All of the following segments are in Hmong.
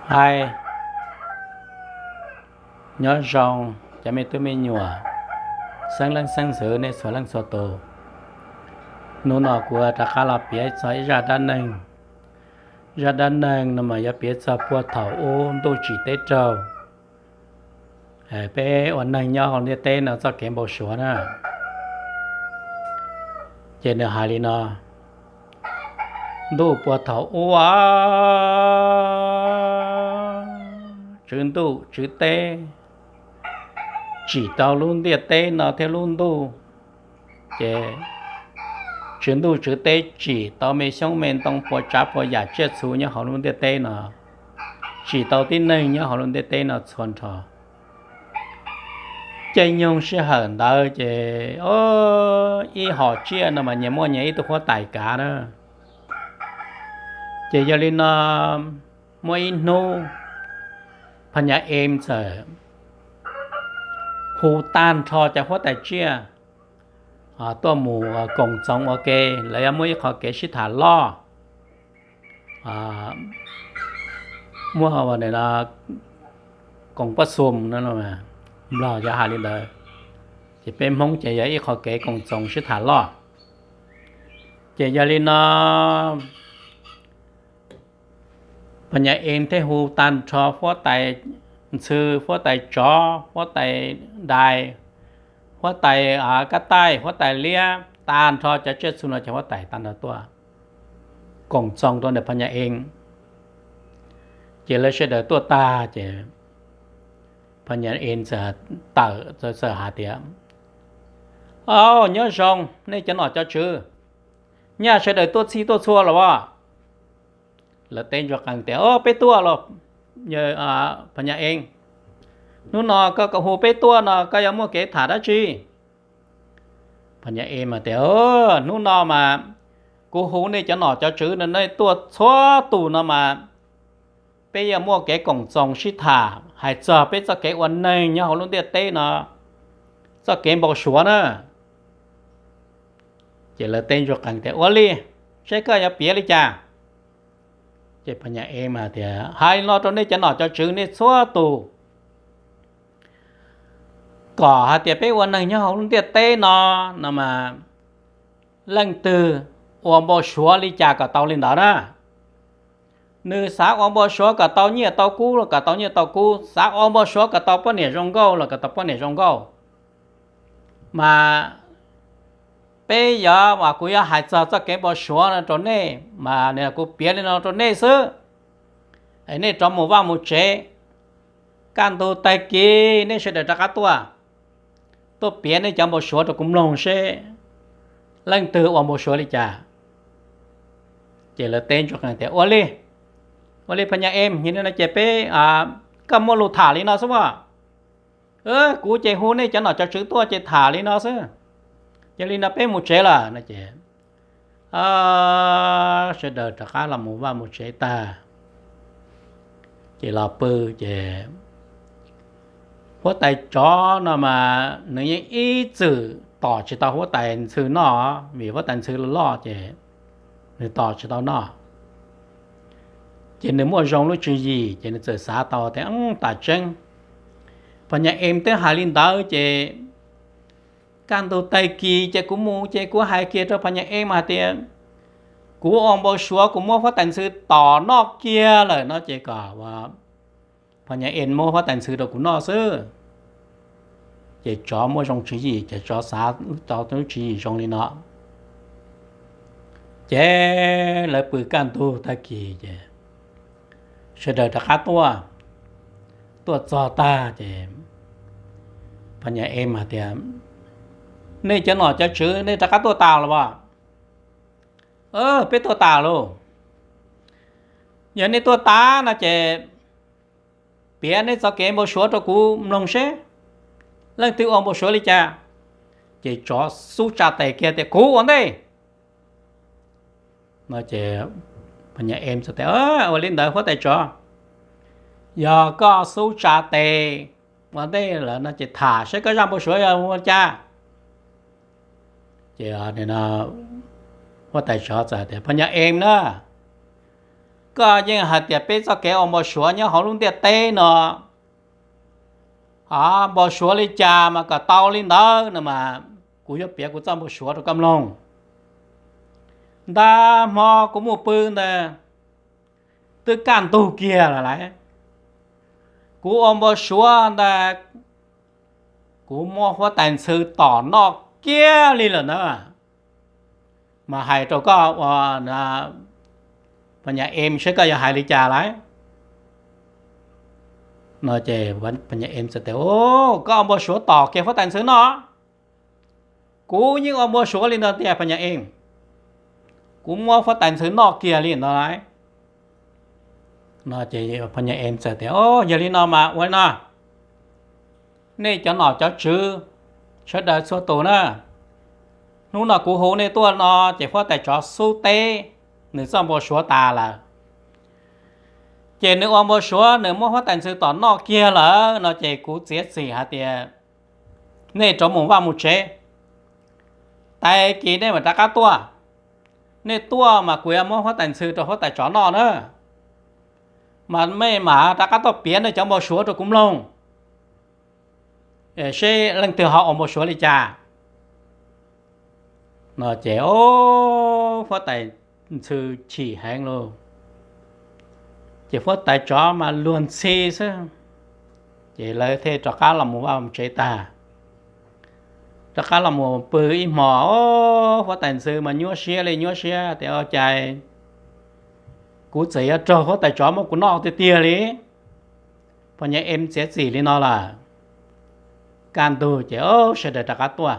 Hais, nyob zoo cov me tub me nyuam, xeeb leej xeeb ntxwv nej txhua leej txhua tus. Hnub no kuv rov qab los piav txog ib zaj dab neeg. Zaj dab neeg no mas yuav piav txog puag thaum ub ntuj tsim teb raug, peb ua neeg nyob hauv ntiaj teb no txoj kev npau suav na. Ces nws hais li no: Ntuj puag thaum ub, tswv ntuj tswv teb tsim tau lub ntiaj teb no thiab lub ntuj. Ces tswv ntuj tswv teb tsim tau me xyoob me ntoo puas tsav puas yam tsiaj txhu nyob hauv lub ntiaj teb no, tsim tau tib neeg nyob hauv lub ntiaj teb no txhua nrho. Caij nyoog sij hawm ntawd ces ib hom tsiaj no mas nyias muaj nyias ib tug huab tais kav na. Ces yog li no, muaj ib hnub Phas Nyas Ees txawm hu tag nrho cov huab tais tsiaj tuaj mus koom txoos ua ke. Lawv yuav muaj ib qho kev sib tham loj, muaj koom pab xum no, Nplog yuav hais li ntawd, ces peb Hmoob ces yog ib qho kev koom txoos sib tham loj. Ces yog li no, Phas Nyas Ees thiaj hu tag nrho huab tais ntxhw, huab tais tsov, huab tais dais, huab tais kab taij, huab tais liab, tag nrho cov tsiaj txhu no cov huab tais tag nrho tuaj koom txoos rau ntawm Phas Nyas Ees. Ces lawv sawv daws tuaj tag ces Phas Nyas Ees txawm tawm txawm hais tias, Au, nyob zoo nej cov nom cov tswv, nyaj sawv daws tuaj txhij tuaj txhua los as? Lawv teb ntsuag qees tias, Au, peb tuaj los. Phas Nyas Ees, hnub no koj hu peb tuaj no koj yuav muaj kev tham dab tsi? Phas Nyas Ees mas tias, Hnub no mas kuv hu nej cov nom cov tswv no nej tuaj txhua tus no mas peb yuav muaj kev koom txoos sib tham hais txog peb txoj kev ua neeg nyob hauv lub ntiaj teb no txoj kev npau suav na. Ces lawv teb ntsuag qees tias, Ua li, seb koj yuav piav li cas? Ces Phas Nyas Ees mas tias, Hais li no rau nej cov nom cov tswv nej txhua tus, kom hais tias peb ua neeg nyob hauv lub ntiaj teb no, no mas leej twg ua npau suav li cas kom tau li ntawd na. Nws xav ua npau suav kom tau nyiaj tau kub los kom tau nyiaj tau kub, xav ua npau suav kom tau poj niam zoo nkauj los kom tau poj niam zoo nkauj. Mas peb yuav, kuv yuav hais txog txoj kev npau suav no rau nej mas kuv piav li no rau nej xwb. Nej rov mus vaj mus tsev, kaj ntug tag kis nej sawv daws rov qab tuaj, tuaj piav nej cov npau suav rau kuv mloog seb leej twg ua npau suav li cas. Ces lawv teb ntsuag qees tias, Ua li, ua li Phas Nyas Ees, yog li no ces peb, koj muaj lus tham li no xwb as. Kuv ces hu nej cov nom cov tswv tuaj ces tham li no xwb. Yog li no peb mus tsev lawm no ces sawv daws rov qab los mus vaj mus tsev tag, ces los pw. Ces huab tais tsov no mas nws yeej ib txwm tom tsis tau huab tais ntxhw noj, vim huab tais ntxhw loj ces nws tom tsis tau noj. Ces nws muaj zoo lub tswv yim ces nws txawm xav tau tias, Tam tseeb Phas Nyas Ees twb hais li ntawd ces kaj ntug tag kis ces kuv mus ces kuv hais kiag rau Phas Nyas Ees mas hais tias kuv ua npau suav kuv muab huab tais ntxhw tom noj kiag lawm no ces kom Phas Nyas Ees muab huab tais ntxhw rau kuv noj xwb. Ces tsov muaj zoo tswv yim ces tsov xav tau lub tswv yim zoo li no. Ces lawv pw kaj ntug tag kis ces sawv daws rov qab tuaj. Tuaj txog tag ces Phas Nyas Ees mas tias, Nej cov nom cov tswv nej rov qab tuaj tas los as? Peb tuaj tas lauj. Yog nej tuaj tas no ces piav nej txoj kev npau suav rau kuv mloog seb leej twg ua npau suav li cas. Ces tsov xub tsa tes kiag tias, Kuv ua ntej. No ces Phas Nyas Ees tias, Ua li ntawd huab tais tsov, yog koj xub tsa tes ua ntej lawm no ces tham seb koj zaj npau suav yog ua li cas. Ces huab tais tsov txawm tias, Phas Nyas Ees na, koj yeej hais tias peb txoj kev ua npau suav nyob hauv lub ntiaj teb no, npau suav li cas mas kom tau li ntawd no mas kuv yuav piav kuv txoj npau suav rau koj mloog. Ntag hmo kuv mus pw ntag, twb kaj ntug kiag lawm lauj. Kuv ua npau suav ntag, kuv muab huab tais ntxhw tom noj kiag li lawm ntag. Mas hais rau koj ua, pha nyas em saib koj yuav hais li cas lauj. No ces pha nyas em txawm tias, koj ua npau suav tom kiag huab tais ntxhw noj. Kuv yeej ua npau suav li no tiag pha nyas em, kuv muab huab tais ntxhw noj kiag li no lauj. No ces pha nyas em txawm tias, yog li no mas ua li no, nej cov nom cov tswv sawv daws txhua tus na, hnub no kuv hu nej tuaj no ces huab tais tsov xub teb nws txoj npau suav tas lawm. Ces nws ua npau suav nws muab huab tais ntxhw tom noj kiag lawm no ces kuv txiav txim hais tias nej rov mus vaj mus tsev, tag kis nej mam rov qab tuaj. Nej tuaj mas kuv yuav muab huab tais ntxhw rau huab tais tsov noj na, mas nej mam rov qab tuaj piav nej cov npau suav rau kuv mloog seb leej twg ho ua npau suav li cas. No ces huab tais ntxhw chim heev lauj, ces huab tais tsov mas luag ntxhi xwb. Ces lawv thiaj rov qab los mus vaj mus tsev tag, rov qab los mus pw ib hmo. Huab tais ntxhw mas nyuaj siab li nyuaj siab tias, cas kuv txawm yuav raug huab tais tsov muab kuv noj tiag tiag li. Pha nyas em txiav txim li no lawm, kaj ntug ces sawv daws rov qab tuaj.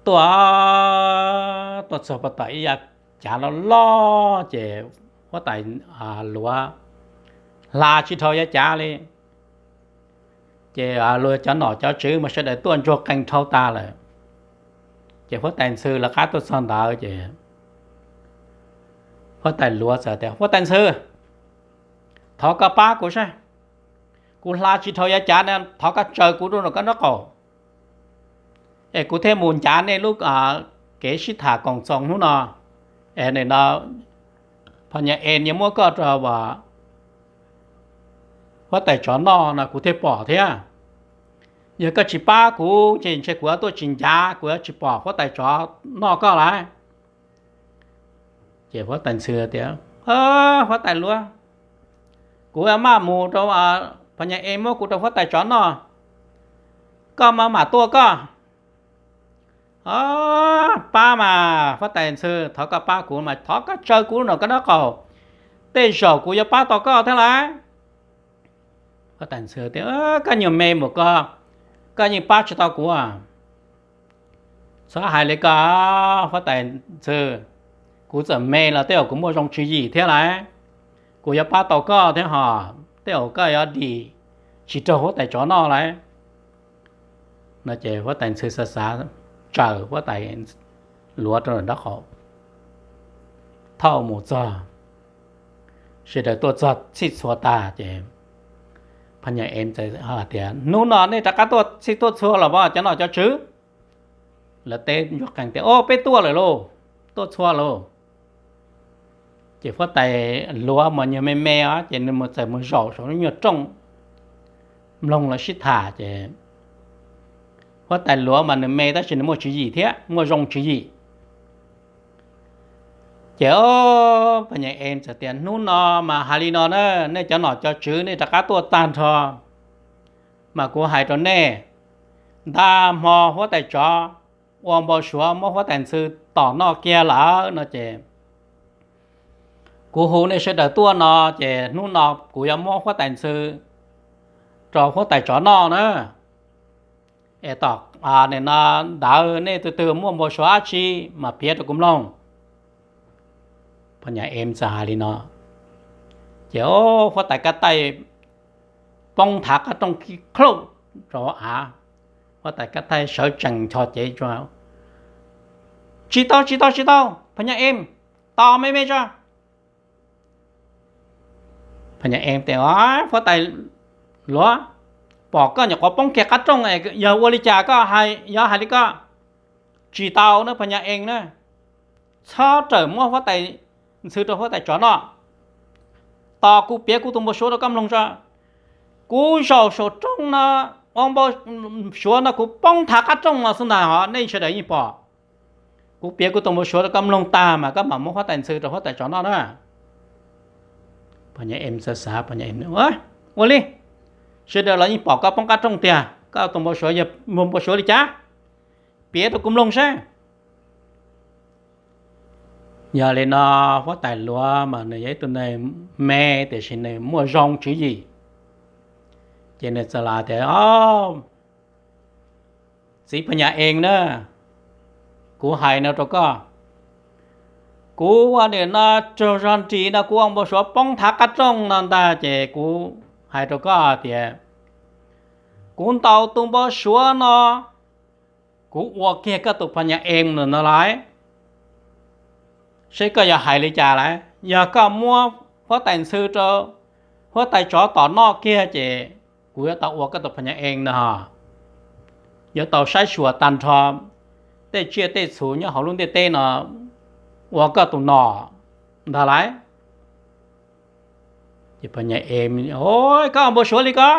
Tuaj, tuaj txog pem tom ib yav cav loj loj ces huab tais luav hla tsis dhau yav cav li. Ces luag cov nom cov tswv mas sawv daws tuaj ntsuag qees dhau tas lawm. Ces huab tais ntxhw lawv qab tuaj txog ntawd ces huab tais luav txawm tias, huab tais ntxhw, thov koj pab kuv saib, kuv hla tsis dhau yav cav na, thov koj tsaws kuv rau nram koj nraub qaum es kuv thiaj mus ncav nej lub kev sib tham koom txoos hnub no. Es nim no pha nyas em yuav muab koj rau huab tais tsov noj no kuv thiaj pom thiab. Yog koj tsis pab kuv ces ntshe kuv yuav tuaj tsis ncav, kuv yuav tsis pom huab tais tsov noj koj lawm. Ces huab tais ntxhw tias, huab tais luav, kuv yuav maj mus rau, pha nyas em muab kuv rau huab tais tsov noj, koj mam mam tuaj koj. Pab mas huab tais ntxhw, thov koj pab kuv mas thov koj tsaws kuv nram koj nraub qaum, tej zaum kuv yuav pab tau koj thiab lauj. Huab tais ntxhw tias, koj nyuag me mus koj, koj yeej pab tsis tau kuv. Txhob hais li koj, huab tais ntxhw, kuv txawm me los tej zaum kuv muaj zoo tswv yim thiab lauj, kuv yuav pab tau koj thiab hos, tej zaum koj yuav dim tsis raug huab tais tsov noj lauj. No ces huab tais ntxhw xav xav tsaws huab tais luav rau nram nraub qaum. Thaum mus txog, sawv daws tuaj txog txhij txhua tag ces pha nyas em txawm tias, hnub no nej rov qab tuaj txhij tuaj txhua los as cov nom cov tswv? Lawv teb ntsuag qees tias, o peb tuaj lawm lauj, tuaj txhua lauj. Ces huab tais luav mas nyuag me me os ces nws txawm mus zaum saum lub nyuag rooj mloog lawv sib tham ces huab tais luav mas nws me tab sis nws muaj tswv yim thiab muaj zoo tswv yim. Ces pha nyas em txawm tias, hnub no mas hais li no na, nej cov nom cov tswv nej rov qab tuaj tag nrho, mas kuv hais rau nej, ntag hmo huab tais tsov ua npau suav muab huab tais ntxhw tom noj kiag lawm no ces kuv hu nej sawv daws tuaj no ces hnub no kuv yuav muab huab tais ntxhw rau huab tais tsov noj na. Es tom nim no ntawd nej tus twg muaj npau suav dab tsi mas piav rau kuv mloog. Pha nyas em txawm hais li no ces huab tais kab taij poob nthav qab rooj khij khlauj rau av. Huab tais kab taij sawv tsees ncho cev, tsis tau tsis tau tsis tau, pha nyas em, tos me me tso. Pha nyas em tias, huab tais luav, pom koj nyuam qhuav poob kiag qab rooj, yog ua li cas koj yuav hais li koj? Tsis tau na pha nyas em na, txhob rawm muab huab tais ntxhw rau huab tais tsov noj. Tos kuv piav kuv tus npau suav rau koj mloog tso. Kuv zaum saum rooj no, ua npau suav no kuv poob nthav qab rooj no xwb ntag os, nej sawv daws yeej pom. Kuv piav kuv tus npau suav rau koj mloog tag mas koj mam muab huab tais ntxhw rau huab tais tsov noj na. Pog Nyas Ees xav xav, Pog Nyas Ees, ua li, sawv daws los yeej pom koj poob qab rooj tiag, koj tus npau suav yog npau suav li cas? Piav rau kuv mloog saib. Yog li no, huab tais luav mas nws yog ib tug neeg me tiam sis nws muaj zoo tswv yim. Ces nws txawm hais tias, O, txiv Pog Nyas Ees na, kuv hais no rau koj, kuv ua nim no raug zog nris no kuv ua npau suav poob nthav qab rooj no ntag ces kuv hais rau koj tias kuv ntaus tus npau suav no, kuv ua kiag koj tus Pog Nyas Ees no lawm. Seb koj yuav hais li cas lawm. Yog koj muab huab tais ntxhw rau huab tais tsov tom noj kiag ces kuv yuav tau ua koj tus Pog Nyas Ees no. Yuav tau saib xyuas tag nrho tej tsiaj tej txhu nyob hauv lub ntiaj teb no ua koj tus nom ntag lauj. Ces Pog Nyas Ees, Koj ua npau suav li ko?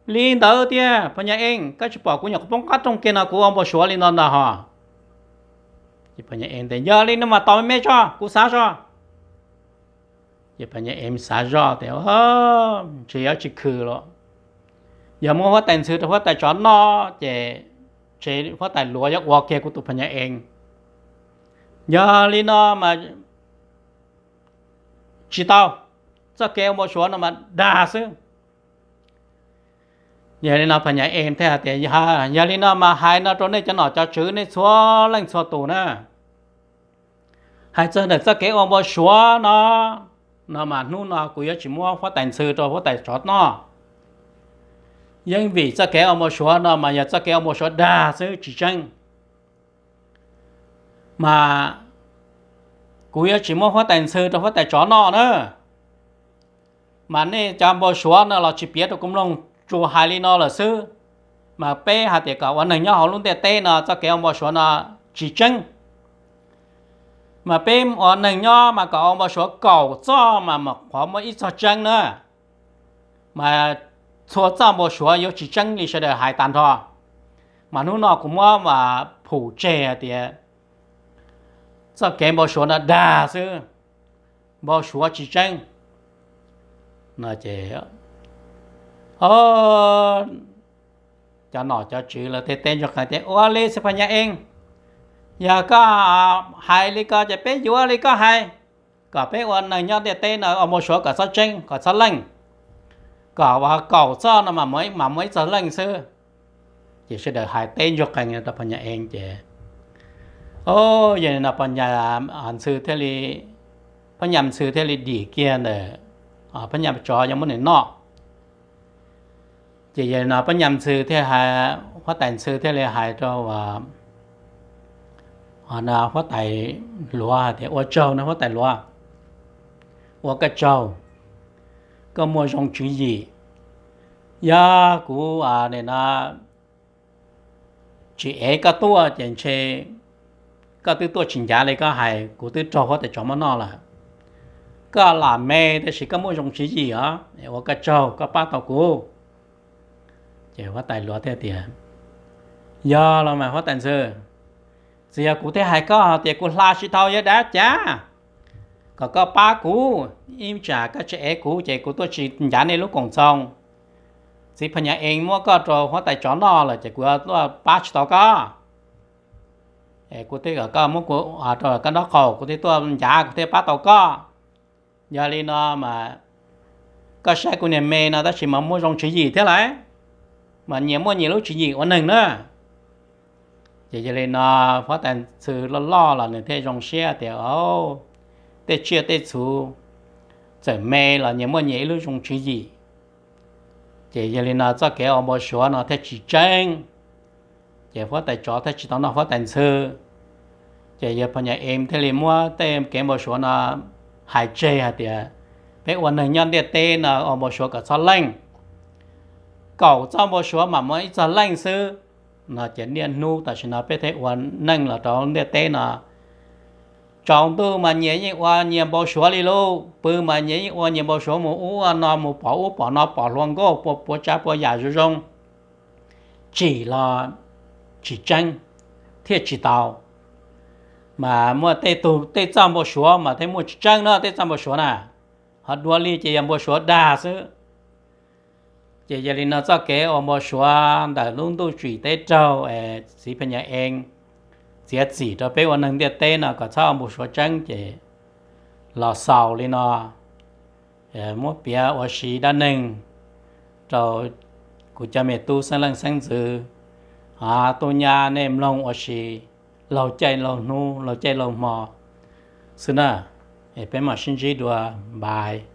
Li ntawd tiag Pog Nyas Ees, koj tsis pom kuv nyuam qhuav poob qab rooj kiag no kuv ua npau suav li no ntag hos. Ces Pog Nyas Ees tias, Yog li no mas tos me me tso kuv xav zoj. Ces Pog Nyas Ees xav zoj tias, Ntshe yuav tsis khwm los, yog muab huab tais ntxhw rau huab tais tsov noj ces ntshe huab tais luav yuav ua kiag kuv tus Pog Nyas Ees. Yog li no mas tsis tau, txoj kev ua npau suav no mas dag xwb. Yog li no Pog Nyas Ees thiaj hais tias, Yog li no mas hais no rau nej cov nom cov tswv nej txhua leej txhua tus na, hais txog ntawm txoj kev ua npau suav no, no mas hnub no kuv yuav tsis muab huab tais ntxhw rau huab tais tsov noj. Yeej vim txoj kev ua npau suav no mas yog txoj kev ua npau suav dag xwb tsis tseeb. Mas kuv yuav tsis muab huab tais ntxhw rau huab tais tsov noj na. Mas nej cov npau suav no los tsis piav rau kuv mloog, tsuas hais li no lawm xwb. Mas peb hais tias kom ua neeg nyob hauv lub ntiaj teb no txoj kev ua npau suav no tsis tseeb. Mas peb ua neeg nyob mas kom ua npau suav kaum txoj mas mas qhuav muaj ib txoj tseeb na. Mas txhua txoj npau suav yuav tsis tseeb li sawv daws hais tag nrho. Mas hnub no kuv muab mas phum tseg hais tias txoj kev npau suav no dag xwb, npau suav tsis tseeb no ces cov nom cov tswv lawv thiaj teb ntsuag qees tias, Ua li xwb Phas Nyas Ees, yog koj hais li ko ces peb yuav li koj hais, kom peb ua neeg nyob ntiaj teb no ua npau suav kom txhob tseeb kom txhob leej, kom kaum txoj no mas muaj ib txoj leej xwb. Ces sawv daws hais teb ntsuag qees rau Phas Nyas Ees ces, o, yog li no Phas Nyas Ntxhw thiaj li, Phas Nyas Ntxhw thiaj li dim kiag ntawm Phas Nyas Tsov yuav muab nws noj. Ces yog li no Phas Nyas Ntxhw thiaj hais, huab tais Ntxhw thiaj li hais rau huab tais Luav hais tias, Ua tsaug nawb huab tais Luav, ua koj tsaug, koj muaj zoo tswv yim. Yog kuv no tsis ev koj tuaj ces ntshe koj twb tuaj tsis ncav li koj hais, kuv twb raug huab tais Tsov muab noj lawm. Koj lam me tab sis koj muaj zoo tswv yim os, ua koj tsaug koj pab tau kuv. Ces huab tais Luav thiaj tias, Yog los mas huab tais Ntxhw, txawm yog kuv thiaj hais koj hais tias kuv hla tsis dhau yog dab cav, kom koj pab kuv, ib tsam koj tsis ev kuv ces kuv tuaj tsis ncav nej lub koom txoos. Txiv Phas Nyas Ees muab koj rau huab tais Tsov noj lawm ces kuv tuaj pab tsis tau koj. Kuv thiaj kom koj muab kuv rau koj nraub qaum, kuv thiaj tuaj ncav, kuv thiaj pab tau koj. Yog li no mas koj saib kuv niag me no tab sis mas muaj zoo tswv yim thiab lauj, mas nyias muaj nyias lub tswv yim ua neeg na. Ces yog li no huab tais Ntxhw loj loj los nws thiaj zoo siab tias, Tej tsiaj tej txhu txawm me los nyias muaj nyias ib lub zoo tswv yim. Ces yog li no txoj kev ua npau suav no thiaj tsis tseeb. Ces huab tais Tsov thiaj tsis tau noj huab tais Ntxhw. Ces yawg Phas Nyas Ees thiaj li muab tej kev npau suav no hais tseg hais tias, Peb ua neeg nyob ntiaj teb no ua npau suav kom txhob leej, kaum txoj npau suav mas muaj ib txoj leej xwb. No ces niaj hnub tam sim no peb thiaj ua neej los rau ntiaj teb no Tsaus ntuj mas nyias yeej ua nyias npau suav li lauj, pw mas nyias yeej ua nyias npau suav, mus ub ua no, mus pom ub pom no, pom hluas nkauj puas puas tsav puas yam zoo zoo, tsim los tsis tseeb thiaj tsis tau. Mas muaj tej tug tej txoj npau suav mas thiaj muaj tsis tseeb no, tej txoj npau suav na, ho dua li ces yog npau suav dag xwb. Ces yog li no txoj kev ua npau suav ntawm lub ntuj tsim teb raug es txiv pha nyas ee txiav txim rau peb ua neeg ntiaj teb no kom txhob ua npau suav tseeb ces los xaus li no. Muab piav ua si dab neeg rau kuv cov me tub xeeb leej xeeb ntxwv, tub nyab nej mloog ua si laug caij laug hnub laug caij laug hmo xwb na. Peb mam sib ntsib dua, bye.